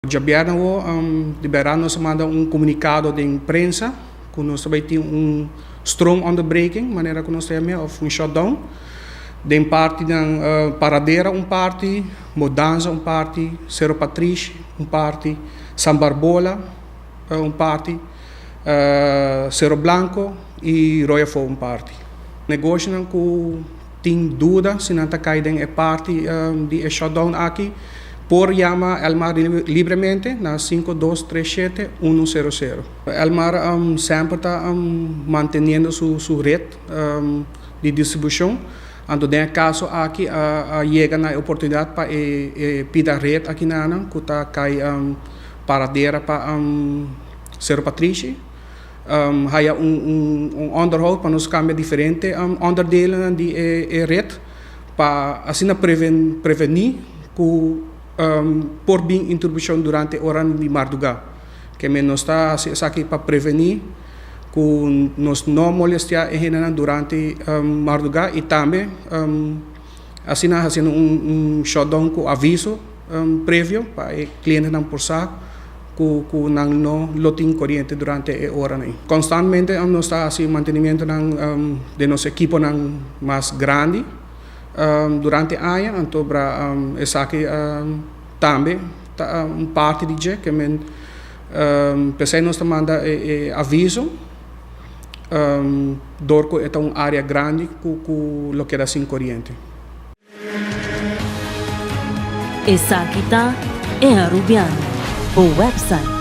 Djabièrnè awo di bèrdat nos a manda un komunikado den prensa ku nos ta bai tin un stroomonderbreking manera ku nos ta yam'é òf un shutdown den partinan Paradera un parti, Modanza un parti, Sero Patrishi un parti, San Barbola un parti, Sero Blanco i Rooi Afó un parti. Negoshonan ku tin duda si nan ta kai den e parti di e shutdown aki por yama Elmar libremente na 5 237 100. Elmar semper ta manteniendo su red di distribushon, anto den e kaso aki a yega na e oportunidat pa e pida red aki nan ku ta kai Paradera pa Sero Patrishi. Haya un onderhoud pa nos kambia diferente onderdelennan di e red pa asina prevení ku por bin interupshon durante oranan di mardugá. Ke men nos ta hasi esaki pa prevení ku nos no molestiá e hendenan durante mardugá i tambe asina hasiendo un shutdown ku aviso previo pa e klientenan por sa ku nan no lo tin koriente durante e oranan ei. Konstantmente nos ta hasi mantenimientonan den nos ekiponan mas grandi durante aña, anto bra esaki tambe ta un parti di dje ke men p'esei nos ta manda e aviso dor ku e ta un área grandi ku lo keda sin koriente. Esaki ta E Arubiano, bo website.